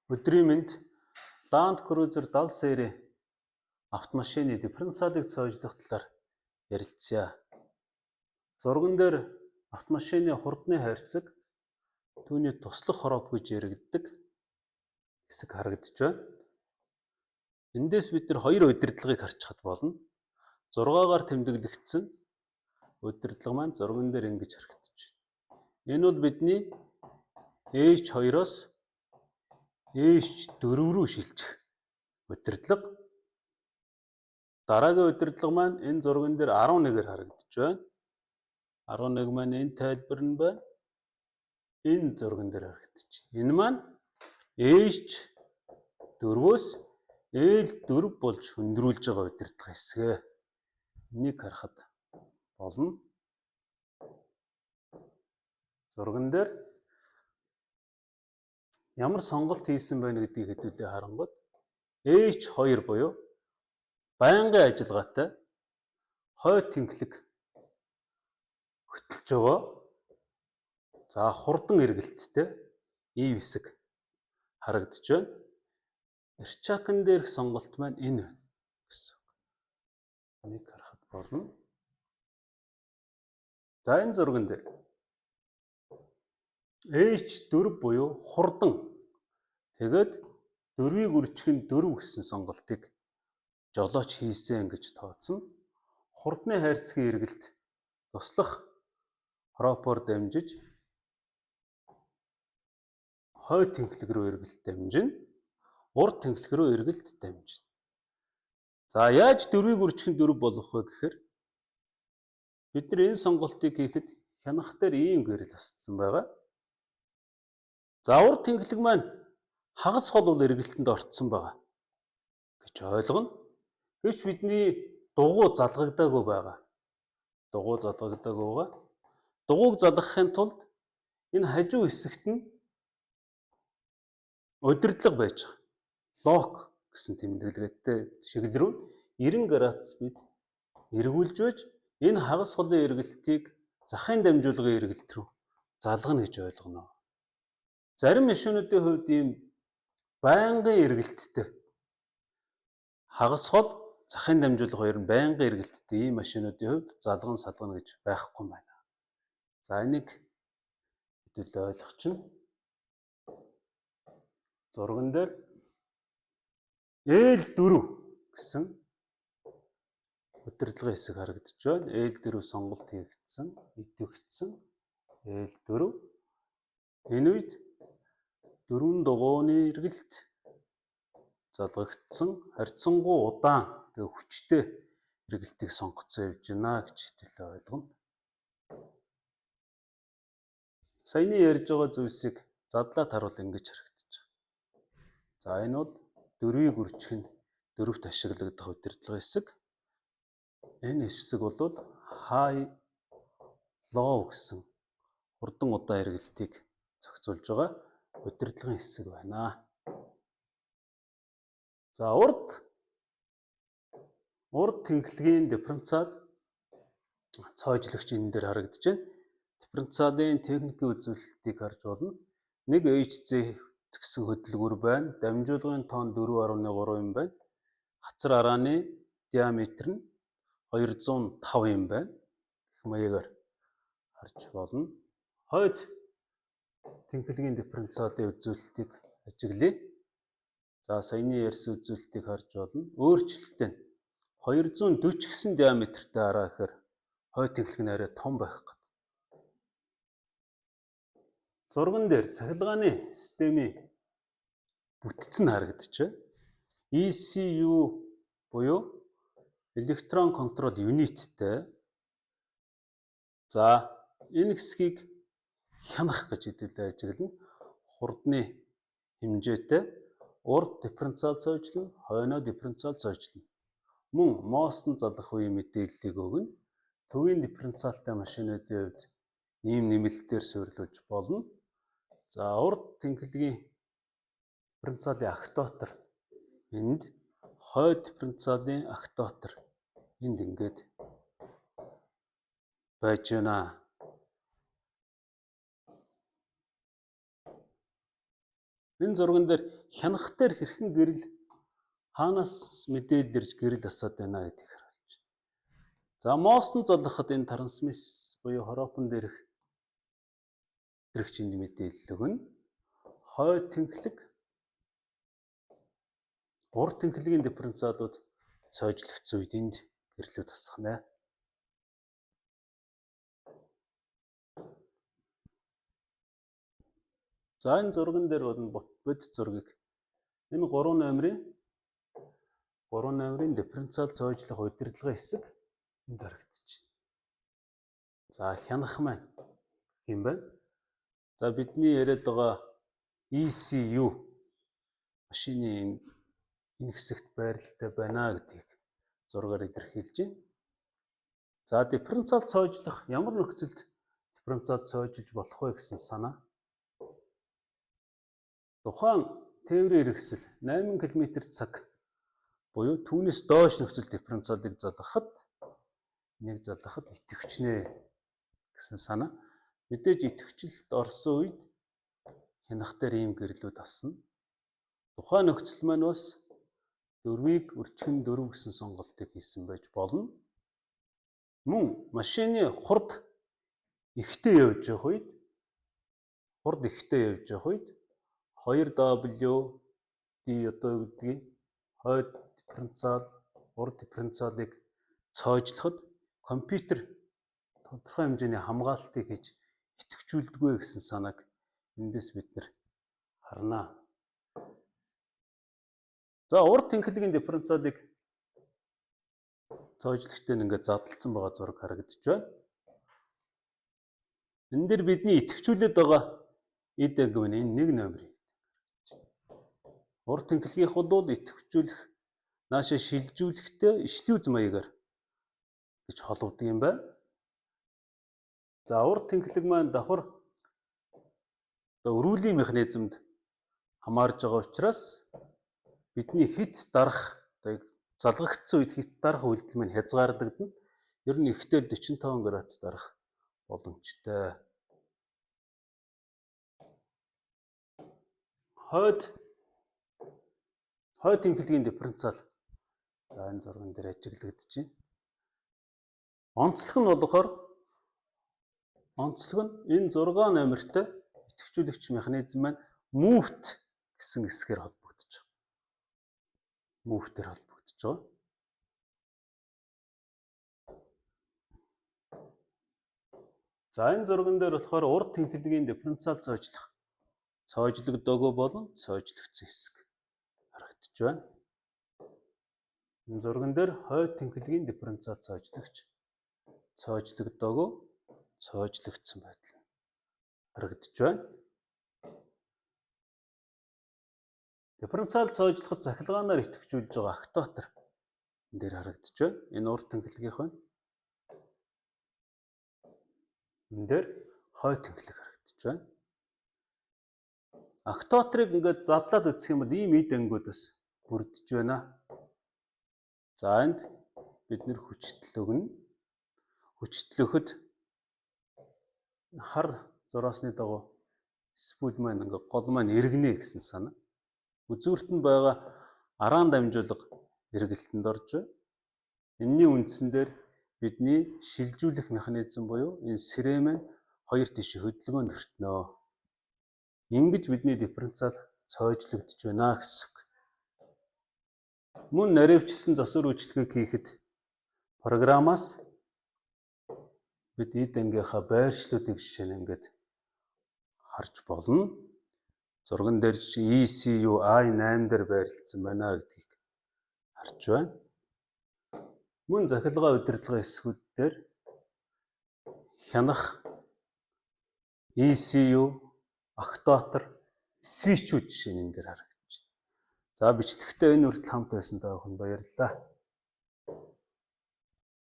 Өдрийн мэнд. Land Cruiser 70 сери автомашины дифференциалыг цоожлох талаар ярилцъя. Зурган дээр автомашины хурдны хайрцаг, түүний туслах хороп гэж яригддаг хэсэг харагдаж байна. Эндээс бид нар хоёр удирдлагыг харчихад болно. 6-гаар тэмдэглэгдсэн удирдлага маань зурган дээр ингэж харагдаж байна. Энэ бол бидний H2-оос H4 рүү шилжих удирдлага. Дараагийн удирдлага маань энэ зурган дээр 11-ээр харагдаж байна. 11 маань энэ тайлбар нь байна. Энэ зурган дээр харагдаж байна. Энэ маань H4-өөс L4 болж хөндрүүлж байгаа удирдлага хэсэг. Энийг харахад болно. Зурган дээр ямар сонголт хийсэн байна гэдгийг хэдүүлээ харангуут H2 буюу байнгын ажиллагаатай хойд тэнхлэг хөтөлж байгаа. За, хурдан эргэлттэй ийм хэсэг харагдаж байна. Рычагн дээрх сонголт маань энэ байна гэсэн үг. Энийг харахад болно. За, энэ зурган дээр H4 буюу хурдан, тэгээд дөрвийг үржих нь 4 гэсэн сонголтыг жолооч хийсэн гэж тооцно. Хурдны хайрцгийн эргэлт туслах хропоор дамжиж хойд тэнхлэг рүү эргэлт дамжина. Урд тэнхлэг рүү эргэлт дамжина. За, яаж дөрвийг үржих нь 4 болох вэ гэхээр бид нар энэ сонголтыг хийхэд хянах дээр ийм гэрэл асцсан байгаа. За, урд тэнхлэг маань хагас хол бол эргэлтэнд орцсон байгаа гэж ойлгоно. Гэвч бидний дугуй залгагдаагүй байгаа. Дугуй залгагдаагүй байгаа. Дугуйг залгахын тулд энэ хажуу хэсэгт нь удирдлага байж байгаа. Lock гэсэн тэмдэглэгээтэй чиглэл рүү 90 градус бид эргүүлж байж энэ хагас холын эргэлтийг захын дамжуулгын эргэлт рүү залгана гэж ойлгоно. Зарим машинуудын хувьд ийм байнгын эргэлттэй хагас хол, захын дамжуулга хоёр нь байнгын эргэлттэй ийм машинуудын хувьд залган салгана гэж байхгүй байна. За, энийг хэдүүлээ ойлгочихно. Зурган дээр L4 гэсэн удирдлагын хэсэг харагдаж байна. L4 сонголт хийгдсэн, идэвхжсэн L4. Энэ үед дөрвөн дугуйны эргэлт залгагдсан, харьцангуй удаан, тэгээ хүчтэй эргэлтийг сонгоцсон явж байна гэж хэдүүлээ ойлгоно. Саяны ярьж байгаа зүйлсийг задлаад харуул ингэж харагдаж байгаа. За, энэ бол дөрвийг үржих нь дөрөвт ашиглагдах удирдлага хэсэг. Энэ хэсэг бол high low гэсэн хурдан удаан эргэлтийг зохицуулж байгаа удирдлагын хэсэг байна. За, урд тэнхлэгийн дифференциал цоожлогч энэ дээр харагдаж байна. Дифференциалын техникийн үзүүлэлтийг харж болно. Нэг HZ гэсэн хөдөлгүүр байна. Дамжуулгын тоон 4.3 юм байна. Хацар арааны диаметр нь 205 юм байна. Гэх маягаар харж болно. Хойд тэнхлэгийн дифференциалын үзүүлэлтийг ажиглая. За, саяны ярьсан үзүүлэлтийг харж болно. Өөрчлөлттэй нь 240 гэсэн диаметртэй араа гэхээр хойд тэнхлэг нь арай том байх гэдэг. Зурган дээр цахилгааны системийн бүтэц нь харагдаж байна. ECU буюу Electron Control Unit-тэй. За, энэ хэсгийг хянах гэж хэдүүлээ ажиглана. Хурдны хэмжээтэй урд дифференциал цоожлоно, хойноо дифференциал цоожлоно. Мөн мост нь залгах үеийн мэдээллийг өгнө. Төвийн дифференциалтай машинуудын хувьд ийм нэмэлтээр суурилуулж болно. За, урд тэнхлэгийн дифференциалын актуатор энд, хойд дифференциалын актуатор энд ингээд байж байна. Энэ зурган дээр хянах дээр хэрхэн гэрэл хаанаас мэдээлэл ирж гэрэл асаад байна гэдгийг харуулж байна. За, мост нь залгахад энэ трансмис буюу хоропон дээрх нэвтрэгчинд мэдээлэл өгнө. Хойд тэнхлэг, урд тэнхлэгийн дифференциалууд цоожлогдсон үед энд гэрлүүд асах нэ. За, энэ зурган дээр бол бодит зургийг энэ 3 номерын дифференциал цоожлох удирдлагын хэсэг энд харагдчихэв. За, хянах маань юм байна. За, бидний яриад байгаа ECU машины энэ хэсэгт байралтай байна гэдгийг зургаар илэрхийлж байна. За, дифференциал цоожлох, ямар нөхцөлд дифференциал цоожлж болох вэ гэсэн санаа. Тухайн тээврийн хэрэгсэл 8 км цаг буюу түүнээс доош нөхцөл дифференциалыг залгахад, нэг залгахад идэвхжинэ гэсэн санаа. Мэдээж идэвхжилд орсон үед хянах дээр ийм гэрлүүд асна. Тухайн нөхцөл маань бас дөрвийг үржих нь 4 гэсэн сонголтыг хийсэн байж болно. Мөн машины хурд ихтэй явж явах үед, хурд ихтэй явж явах үед 2W D одоо юу гэдгийг хойд дифференциал, урд дифференциалыг цоожлоход компьютер тодорхой хэмжээний хамгаалтыг хийж идэвхжүүлдэггүй гэсэн санааг эндээс бид нар харна. За, урд тэнхлэгийн дифференциалыг цоожлогчтой ингээд задлцсан байгаа зураг харагдаж байна. Энэ дээр бидний идэвхжүүлээд байгаа эд анги байна. Энэ нэг номерыг. Урд тэнхлэгийнх бол идэвхжүүлэх, наашаа шилжүүлэхдээ шлюз маягаар гэж холбодог юм байна. За, урд тэнхлэг маань давхар одоо өрүүлийн механизмд хамаарж байгаа учраас бидний хэт дарах, одоо залгагдсан үед хэт дарах үйлдэл маань хязгаарлагдана. Ер нь ихтэй л 45 градус дарах боломжтой. Хойд тэнхлэгийн дифференциал, за, энэ зурган дээр ажиглагдаж байна. Онцлог нь болохоор, онцлог нь энэ 6 номертой идэвхжүүлэгч механизм маань муфт гэсэн хэсгээр холбогдож байгаа. Муфтээр холбогдож байгаа. За, энэ зурган дээр болохоор урд тэнхлэгийн дифференциал цоожлох цоожлогдоогүй болон цоожлогдсон хэсэг харагдаж байна. Энэ зурган дээр хойд тэнхлэгийн дифференциал цоожлогч цоожлогдоогүй, цоожлогдсон байдал нь харагдаж байна. Дифференциал цоожлоход цахилгаанаар идэвхжүүлж байгаа актуатор энэ дээр харагдаж байна. Энэ урд тэнхлэгийнх байна. Энэ дээр хойд тэнхлэг харагдаж байна. Актуаторыг ингээд задлаад үзэх юм бол ийм эд ангиуд бас бүрдэж байна. За, энд бид нэр хүчтэл өгнө. Хүчтэл өгөхөд хар зураасны дагуу spool маань ингээд гол маань эргэнэ гэсэн санаа. Үзүүрт нь байгаа араан дамжуулга эргэлтэнд орж байна. Энэний үндсэн дээр бидний шилжүүлэх механизм буюу энэ срэм нь хоёр тийш хөдөлгөөнд өртнө. Ингэж бидний дифференциал цоожлогдож байна гэсэн үг. Мөн наривчлсан засвар үйлчилгээг хийхэд програмаас бид эд ангийнхаа байршлуудыг жишээ нь ингээд харж болно. Зурган дээр жишээ ECU i8 дээр байрлалцсан байна гэдгийг харж байна. Мөн захилгаа удирдлагын хэсгүүд дээр хянах ECU, актуатор, switch үүд жишээ нь энэ дээр харагдаж байна. За, бичлэгтээ энэ хүртэл хамт байсан та бүхэнд баярлалаа.